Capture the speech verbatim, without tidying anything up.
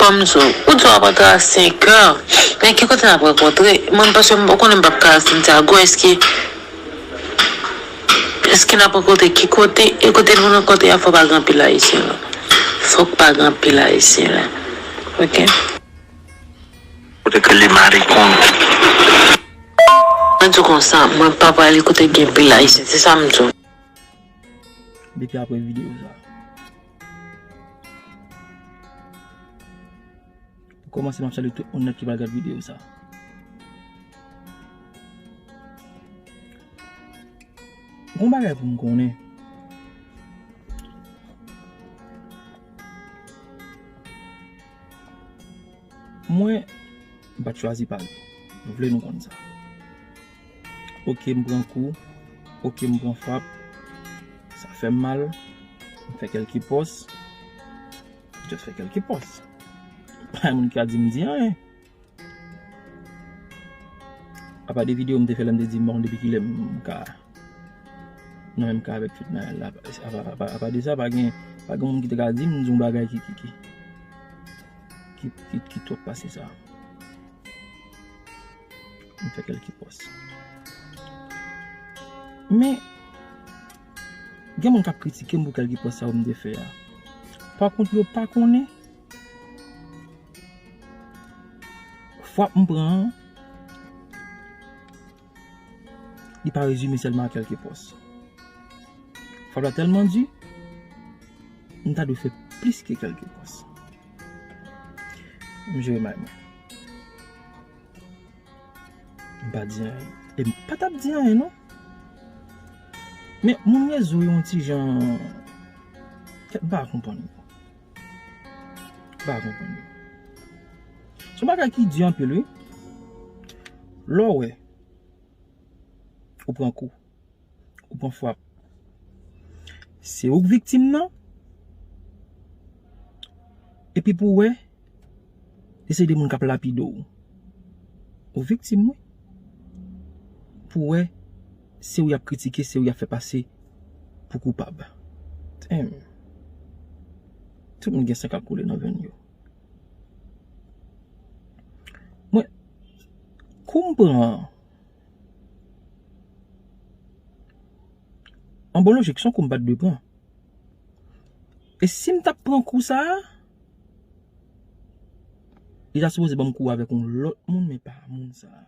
Ban m di w, ou di w ap antre a senk è. Men ki kote n ap rankontre? Mwen, paske m, ou konnen m p ap ka al Santiago, èske, èske n ap rankontre ki kote? E kote nou rankontre a, fò pa gen anpil Ayisyen la. Fòk pa gen anpil Ayisyen la. Oke? Kote ke li marikon. Mwen di w konsa, mwen pa prale kote gen anpil Ayisyen, se sa m di w. Depi apre videyo sa. Pou kòmanse, m ap salye tout moun nan ki pral gad videyo sa. Gon bagay pou m konnen. Mwen, m pa t chwazi pale. M vle nou konn sa. Oke, m pran kou. Oke, m pran frap. Sa fè m mal. M fè kèlke pòs. M just fè kèlke pòs. Pa gen moun ki ka di m di anyen. Apa de videyo m te fè lè m te di m pa konn depi kilè m ka nan menm ka avèk Fednaelle la. Apa, apa, apa de sa, pa gen, pa gen moun ki te ka di m di yon bagay ki, ki, ki, ki, ki, ki twòp pase sa. M fè kèlke pòs. Men, gen moun k ap kritike m pou kèlke pòs sa yo m te fè a. Pa kont, yo pa konnen frap m pran an, li pa rezime sèlman a kèlke pòs. Frap la tèlman di, m ta dwe fè plis ke kèlke pòs. M jere may mwen. M pa di anyen. E m pa t ap di anyen, non. Men moun rezo yo yon ti jan, kèt, m pa konprann yo. M pa konprann yo. Se yon bagay ki di anpil, wi. Lè w wè, ou pran kou, ou pran frap. Se ou k viktim nan. Epi pou w wè, se de moun k ap lapide w. Ou viktim, wi. Pou w wè, se ou y ap kritike, se ou y ap fè pase pou koupab. Damn. Tout moun gen san k ap koule nan venn yo. Mwen, kou m pran an, an bon lojik, se yon kou m pa t dwe pran. E si m t ap pran kou sa a, li ta sipoze ban m kou avèk yon lòt moun, men pa moun sa a.